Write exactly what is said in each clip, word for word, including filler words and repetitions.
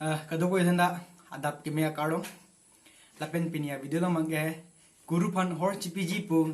Ah, kadokave athanda adap keme akardom. Lapen pini avideo along abangke kuru aphan hor chipiji pu.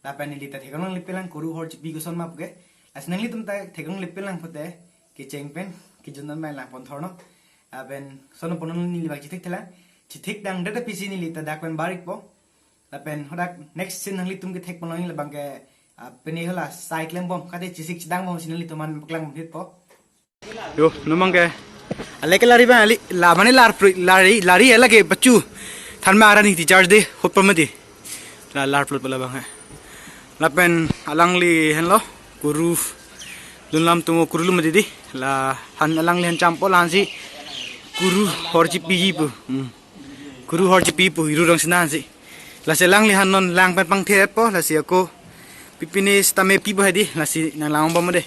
Lapen neli ta theklong le pelang kuru hor chipi koson ma puke. Lasi nanglitum ta theklong le pelang pute kecheng pen kejun an mai lang pon thorno. Lapen sono ponon neli bak chithik thelang. Chithik dang dada pisi neli ta dak pen bar-ikpo. Lapen hadak next scene nanglitum kethek ponlong labangke, ah, pini hala sai klembom kate chisik chidang bomsi nanglitum aphan paklang bomphitpo. Yo, non abangke. Aleke lari abang ali, la mane lar pri, lari, lari alake pachu. Than ma arani teacher de, hot pamati. La lar plot pala abang hai. Lapen alangli henlo, kuru. Dunlam tumo kuru lumati di. La han alangli han champo la hansi. Kuru hor chipiji pu. Hmm. Kuru hor chipi pu, Iru Rangsina hansi. Lasi alangli han non lang pen pangthe-etpo, lasi ako. Pipine sitame pipo hai di, lasi nang lang bom de.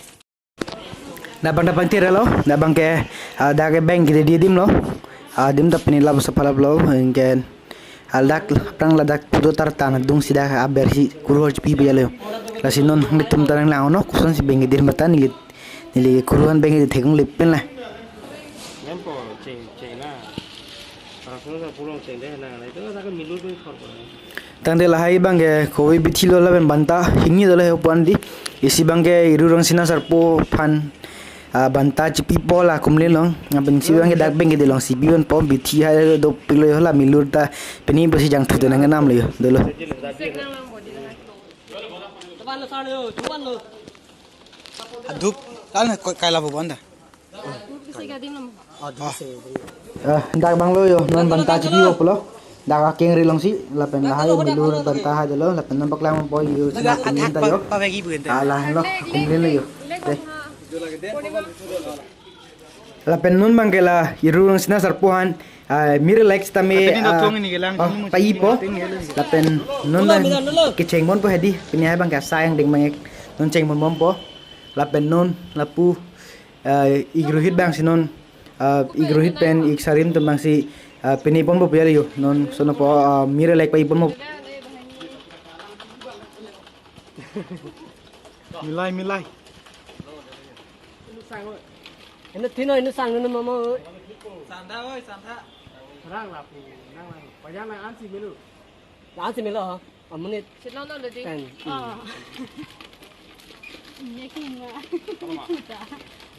Dak abang dak pangthe-etlo, dak abangke, ah, dak ke bank ke di adim lo. Ah, adim ta pini lap sapalap lo, ingken. Al dak, prang ladak pudo tar tan dung sida aber si kuru hor chipi bajalo. Lasi non nelitum ta nang langno, kosonsi bank ke di mata neli, neli kuru aphan bank ke di theklong le pen la. Nempo, cheng, cheng na. Para kono sa pulong cheng de na, na, itu na ka milu ko khor ko. Tangte lahai abangke kove bithi lo lapen banta hini dolo he puan di. Isi abangke Iru Rangsina Sarpo aphan, ah, banta chipipo la kumlin long. Lapen isi abangke dak bank ke di long si biban po bithi hai dopik lo yo la milur ta pini besi jangthu te nang kenam lo yo dolo. Adup, tal na kai lapu banda. Ah, dak abang lo yo, non banta chipipo pulo. Dak akengri alongsi, lapen lahai milur banta hai dolo, lapen non paklang po yo, sina kumlin ta yo. Ah, la lo, kumlin lo yo. De. Lapen non abangke la Iru Rangsina Sarpo aphan, ah, mir lek sitame, ah, paipo. Lapen non abang kecheng bompo hai di, pini hai abangke asai angdeng abang non cheng bompo. Lapen non lapu, ah, ik rohit abangsi non, ah, ik rohit pen ik sarim atum abangsi, ah, pini bompo pu yo. Non sono po, ah, mir lek pai bompo. Milai, milai. Inut sang, oi. Inut thin, oi, inut sang, inut mama, oi. Santa, oi, santa. Rang lapu, rang lapu. Pajang lang ansi melu. Lang ansi melu, ha? Amonit. Chitlo no lo di. Pen. Ah. Ini king ma.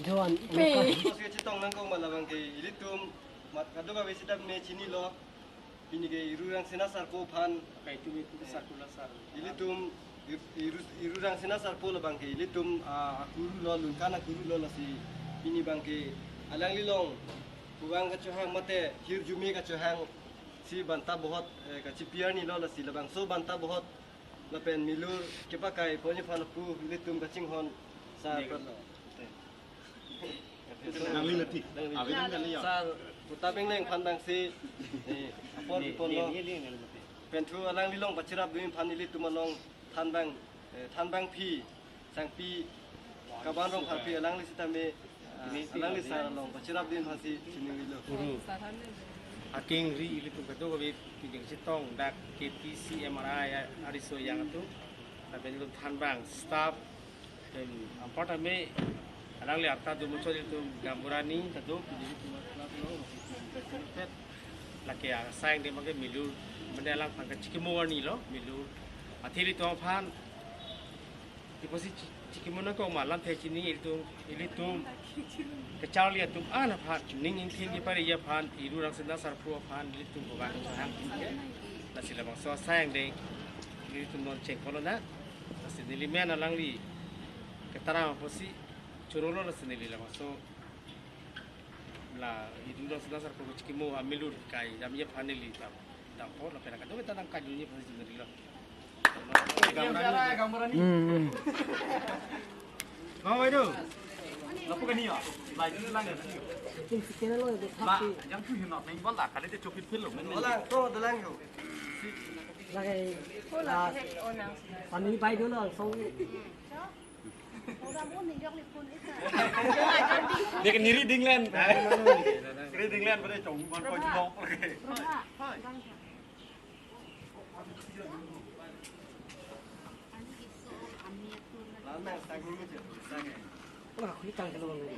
Johan. Pe. Mas ke chetong nangkok ma labangke ilitum mat kadokave sitame chinilo. Pini ke Iru Rangsina Sarpo aphan. Kai tumi tu sarpo la sar. Ilitum Ir-, Iru, Iru Rangsina Sarpo labangke ilitum, ah, akuru lo, Lunkan akuru lo, lasi pini abangke alangli along kevang kachohang mate hirjume kachohang si banta bohot, eh, kachipi arni lo, lasi labangso banta bohot lapen milur kepakai ponji aphan lapu ilitum kachinghon sar. Nangli mati. Nangli. Abang nangli ya. Sar, Kuta Bengleng aphan abangsi, eh, apor ni, ponlo. Ni, ni, ni, ni, ni. Pen thu alangli along pachirap dun aphan ilitum along thanbang, eh, thanbang phi, sangpi, kaban rong pharpi alangli sitame, ah, alangli sar along pachirap dun aphansi chiningrilo. Kuru. Akengri ilitum kadokave pini chetong dak K P C M R I ariso yang atum. Lapen ilitum thanbang staff, em, apar tame alangli arta do muchot ilitum gaonbura ni ta do, pini ilitum club lo, lake asai angdeng abangke milur, mane alangphan kachikimo arni lo, milur. Athe ilitum aphan, iposi chi-, chikimo nangkok ma lamthe chini ilitum, ilitum kacharli atum an aphan, ning ingthin kipari aphan, Iru Rangsina Sarpo aphan, ilitum kevang chohang. Lasi labangso asai angdeng, ilitum non cheng ponlo na. Lasi neli men alangli ketaram apotsi chorolo, lasi neli labangso la Iru Rangsina Sarpo kachikimo amilur kai damji aphan neli dam, dampo lapen kadokave ta nangkajunji aphansi neli lo. Hmm, hmm. Mama itu. Lapu kani ya? Lai itu lang ya. La, yang tu hinok neng bala kali dia chokit pil lo. Lang to, dalang yo. Lagi. Pani pai dulu langsung. Dia kan nyeri dinglen. Nyeri dinglen pada cong ban kau jilong. Lama staging ni je. Wah, aku ni tang kalau ni.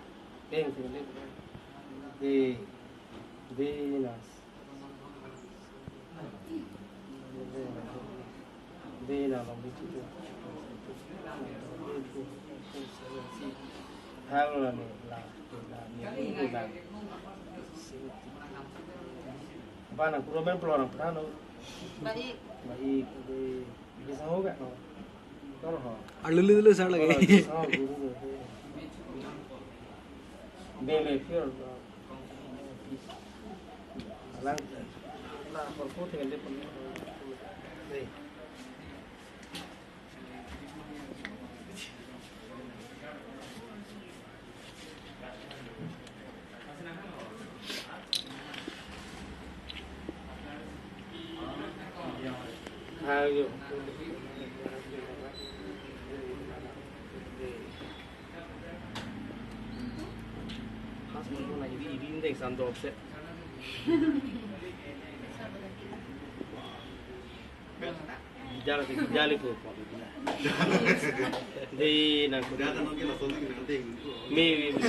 Deng, deng, deng. Di, di nas. Di na long di. Hang la ni la, la ni la. Bana kuro men pelorang pelano. Baik. Baik, di. Bisa ho gak no? Kor ho. Arlu lu lu sar lagi. Oh, guru, guru. Bele pure. Lang. Na, por ko tinggal di pun. Dei. Ayo. Pas mo na ibi ibi indeng sandok se. Bijala ke, bijala ke. Di na. Dia kan mungkin langsung di nanti. Mi, mi, mi,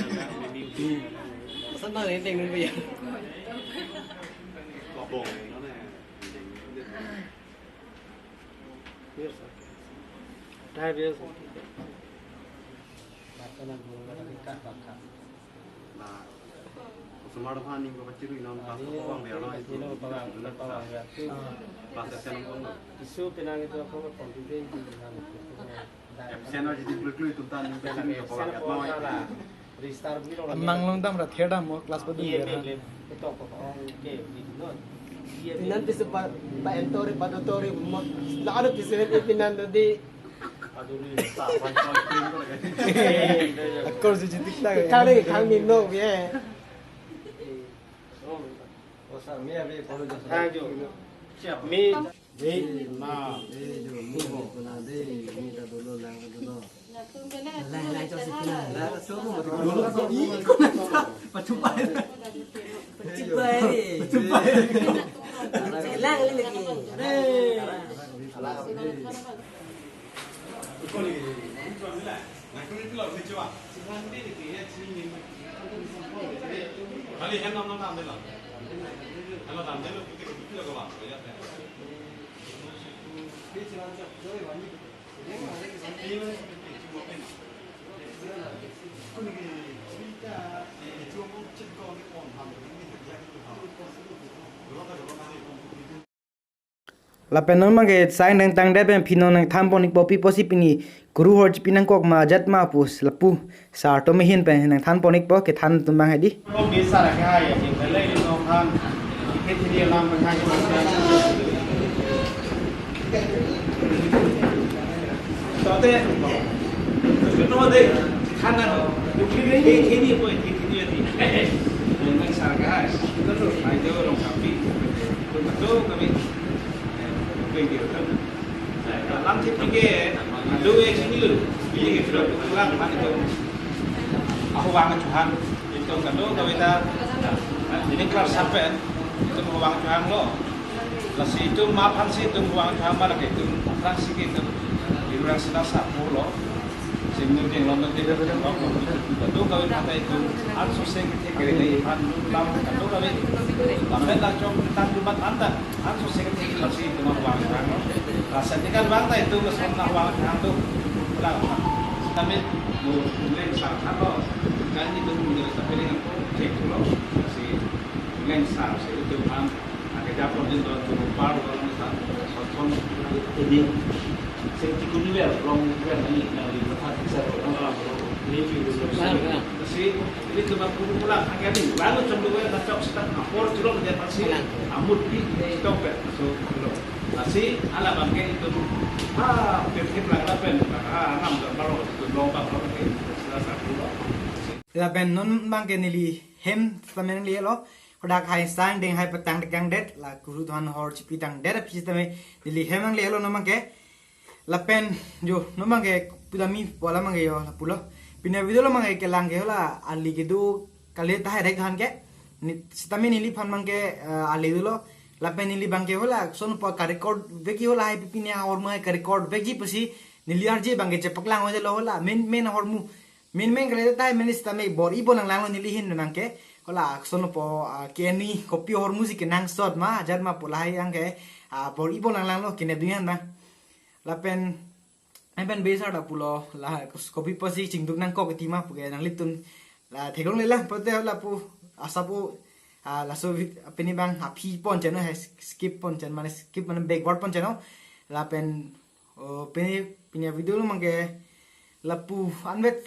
mi, mi. Masa na nanti nunggu ya? Kopong, mana? Biasa. Dah biasa. Mata nang guru lagi kah, kah. Nah, sumar depan ning ko pachiru inon pas ko pawang biar lo itu. Ino pawang, pawang ya. Pas S N ko. Isu pinang itu apa, computer itu pinang itu. Absent aja di klik-klik itu tan ning pachiru ko pawang ya. Register biro. Amang long dam rat her dam mo class badu ya. Pinan pisi pa, pa entori, pa dotori mo. La ada pisi pinan di. Akor si jitik tak ya? Kali kami no ye. Oh, sir, mi abi follow jo. Ha, jo. Siap, mi. Dei, na. Dei, jo, mi, mi, kuna, dei, mi ta dolo, lang ta dolo. Lang, lang, jo, si kuna. Lang, jo, mo, dolo, i, kuna, pachupai. Pachupai. Pachupai. Lang, lang, lagi. Dei. Lapen non abangke sai nangtangdet pen phi non nangthan pon-ikpo pi pusi pini kuru hor chipi nangkok ma ajat ma pu lapu sar atum ahin pen nangthan pon-ikpo, kethan atum abang hedi. Ahuvang achuhang itum kadokave ta, ah, ini kelar sapen itum ahuvang achuhang lo. Lasi itum ma aphansi itum ahuvang achuhang ma, lake itum aphrangsi ke itum irurang sina sapu lo. Sing nuding lo, nuding lo, nuding lo. Kadokave aphan ta itum ansose kethe kere le iphan lam kadokave. Lapen lang chok tang jumat anta ansose kethe lasi itum ahuvang achuhang lo. Lasi tikan bang ta itum lason ahuvang achuhang tu. Lang. Kami mo leng sar lo. Kami tu mo sa piring ako cek lo. Lasi leng sar si itum aphan. Ake japon din do tu par lo sa. Son son ini safety kuni wer, long wer ni na di tempat bisa lo. Ini juga. Lasi ini tempat kubu pulang. Ake ni baru cem dua na chok sita apor julong dia pasi. Amut di stop ya. So lo. Lasi hala abang ke itum, ah, pirkit lang lapen, ah, nam dan baru itum long bang long ke, sila sapu lo. Lapen non abang ke neli hem sitame nanglelo. Kodak hai sang deng hai petang tekang det, la kuru than hor chipi tang det aphi sitame neli hem nanglelo non abang ke. Lapen jo non abang ke pudami pola abang ke jo lapulo. Pini avideo lo abang ke kelang ke hala ali kedo kali tahai rek han ke. Ni, sitame neliphan abang ke, eh, ali dolo. Lapen neli abang ke hala son po ka-record vekji hala hai pipine ahormu hai ka-record vekji pusi neli arje abang ke chepaklang ojalo hala. Main, main ahormu. Main, main kali tahai main sitame bor-i bo nang langlo neli ahin abang ke. Hala son po, ah, ke ani kopi ahormu si kenangsot ma, ajat ma pola hai abang ke, ah, bor-i bo nang langlo kene dungan abang. Lapen, lapen besar ta pulo la kopi pusi chingduk nangkok tima puke nanglitum la theklongle lang pote lapu asapu, ah, laso vid-, pini abang aphi pon cheno hai skip pon chen mane skip mane backward pon cheno. Lapen, oh, pini, pini avideo lo abang ke lapu anvet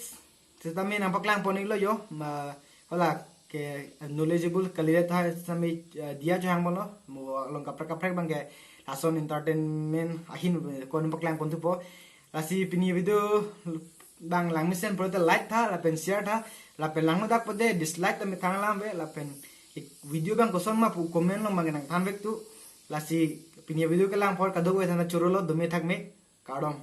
sitame nangpaklang pon iklo jo, ma hala ke knowledgeable kali tahai sitame, eh, diya achuhang ponlo, mo along kaprek kaprek abang ke lason entertainment ahin ko nangpaklang pon thupo. Lasi pini video abang lang mesen pulote like tha, lapen share tha, lapen lang medak pote dislike tame thang lang ave, lapen ik video abang koson ma pu comment along abang ke nangthan vek tu. Lasi pini video kelang apor kadokave than ta chorolo, dome thakme, kardom.